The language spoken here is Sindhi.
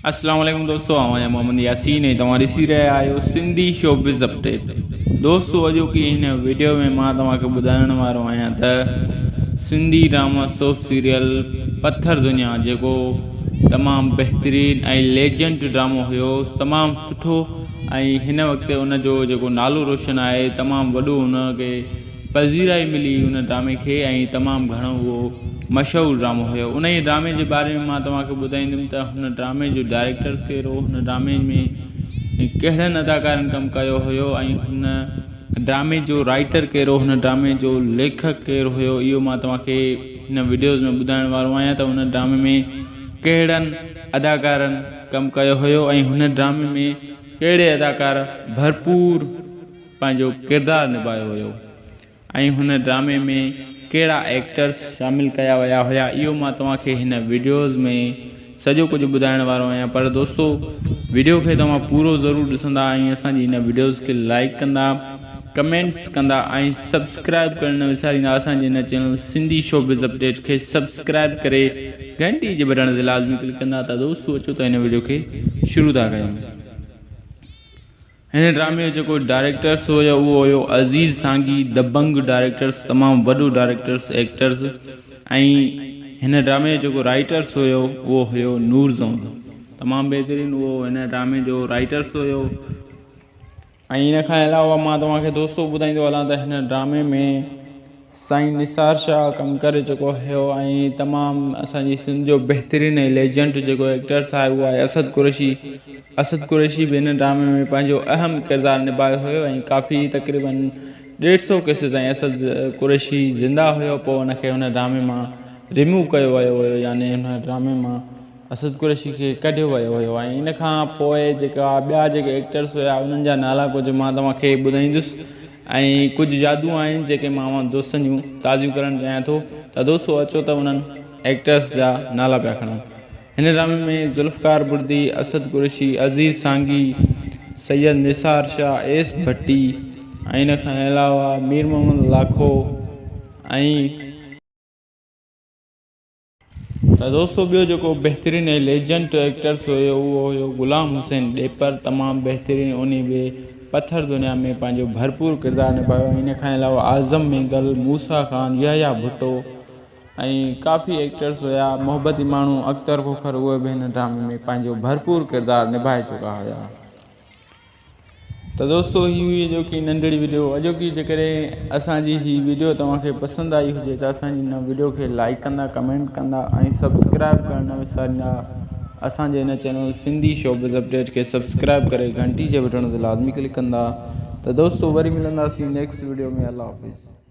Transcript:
اسلام عليڪم دوستو آئون آهيان محمد ياسين ۽ توهان ڏسي رهيا آهيو سنڌي شوبز اپڊيٽ دوستو اڄوڪي هن ويڊيو ۾ مان توهان کي ٻڌائڻ وارو آهيان ته سنڌي ڊراما سوپ سيريل پٿر دنيا جيڪو تمام بهترين ۽ ليجنڊ ڊرامو هيو تمام سٺو ۽ هن وقت ان جو جيڪو نالو روشن آهي تمام وڏو ان کي پذيرائي ملي ان ڊرامي کي ۽ تمام گهڻو اهو مشهور ڊرامو هيو انهيء ڊرامي جي باري ۾ مان توهان کي ٻڌائيندم ته هن ڊرامي جو ڊائريڪٽرس ڪير هو هن ڊرامي ۾ ڪهڙن اداڪارن ڪم ڪيو هيو ۽ هن ڊرامي جو رائيٽر ڪير هو هن ڊرامي جو ليکڪ ڪير هيو اهو مان توهان کي هن وڊيوز ۾ ٻڌائڻ وارو آهيان ته هن ڊرامي ۾ ڪهڙن اداڪارن ڪم ڪيو هيو ۽ هن ڊرامي ۾ ڪهڙي اداڪار ڀرپور پنهنجو ڪردار نڀايو هيو ۽ هن ڊرامي ۾ ڪهڙا ايڪٽرس شامل ڪيا ويا هيا اهو مان توهان کي هن وڊيوز ۾ سڄو ڪجهه ٻڌائڻ وارو آهيان پر دوستو وڊيو کي توهان پورو ضرور ڏسندا ۽ اسان جي هن وڊيوز کي لائڪ ڪندا ڪمينٽس ڪندا ۽ سبسڪرائب ڪرڻ نه وساريندا اسان جي هن چينل سنڌي شوبز اپڊيٽ کي سبسڪرائب ڪري گهنٽي جي بٽڻ تي لازمي ڪلڪ ڪندا ته دوستو اچو ته هن وڊيو کي شروع ٿا ڪيون. هن ڊرامي جو جيڪو ڊائريڪٽرس هيو اهو هيو عزيز سانگي دبنگ ڊائريڪٽرس تمام وڏو ڊائريڪٽرس ايڪٽرس ۽ هن ڊرامي جو جيڪو رائيٽرس هيو اهو هيو نور زون تمام بهترين اهو هن ڊرامي جو رائيٽرس هيو ۽ ان کان علاوه مان توهان کي دوستو ٻڌائيندو هلان ته هن ڊرامي ۾ سائين نثار شاهه ڪم ڪري چڪو هيو ۽ تمام اسان جي سنڌ جو بهترين ۽ ليجنڊ جيڪو ايڪٽرس آهي اهو آهي اسد قريشي اسد قريشي به هن ڊرامي ۾ پنهنجو اهم ڪردار نڀايو هيو ۽ ڪافي تقريبن ڏيڍ سو قسط تائين اسد قريشي زنده هيو پوء ان کي هن ڊرامي مان ريموو ڪيو ويو هيو يعني هن ڊرامي مان اسد قريشي کي ڪڍيو ويو هيو ۽ ان کان پوء جيڪا ٻيا جيڪي ايڪٽرس هيا انهن جا نالا ڪجهه مان توهان کي ٻڌائيندس ۽ ڪجهه يادون آهن جيڪي مان اوهان دوستن جون تازيون ڪرڻ چاهيان ٿو ته دوستو اچو ته انهن ايڪٽرس جا نالا پيا کڻون هن ڊرامي ۾ ذوالفقار بڙدي، اسد قريشي، عزيز سانگي، سيد نثار شاهه، ايس ڀٽي ۽ ان کان علاوه مير محمد لاکو ۽ ته دوستو ٻيو جيڪو بهترين ۽ ليجنڊ ايڪٽرس هيو اهو هيو غلام حسين ڏيپر تمام بهترين انهي به پٿر دنيا ۾ پنهنجو ڀرپور ڪردار نڀايو ۽ ان کان علاوه اعظم مينگل، موسيٰ خان، يحيٰ ڀٽو ۽ ڪافي ايڪٽرس هيا محبتي ماڻهو اختر کوکر اهي به هن ڊرامي ۾ پنهنجو ڀرپور ڪردار نڀائي چڪا هيا. ته دوستو هي هئي اڄوڪي ننڍڙي وڊيو اڄوڪي جيڪڏهن اسان جي هي وڊيو توهان کي پسند آئي هجي ته اسان جي هن وڊيو کي لائڪ ڪندا ڪمينٽ ڪندا ۽ سبسڪرائب ڪرڻ نه وساريندا اسان جي هن چينل سنڌي شوبز اپڊيٽ کي سبسڪرائب ڪري گهنٽي جي بٽڻ تي لازمي ڪلڪ ڪندا ته دوستو وري ملنداسين نيڪسٽ وڊيو ۾ الله حافظ.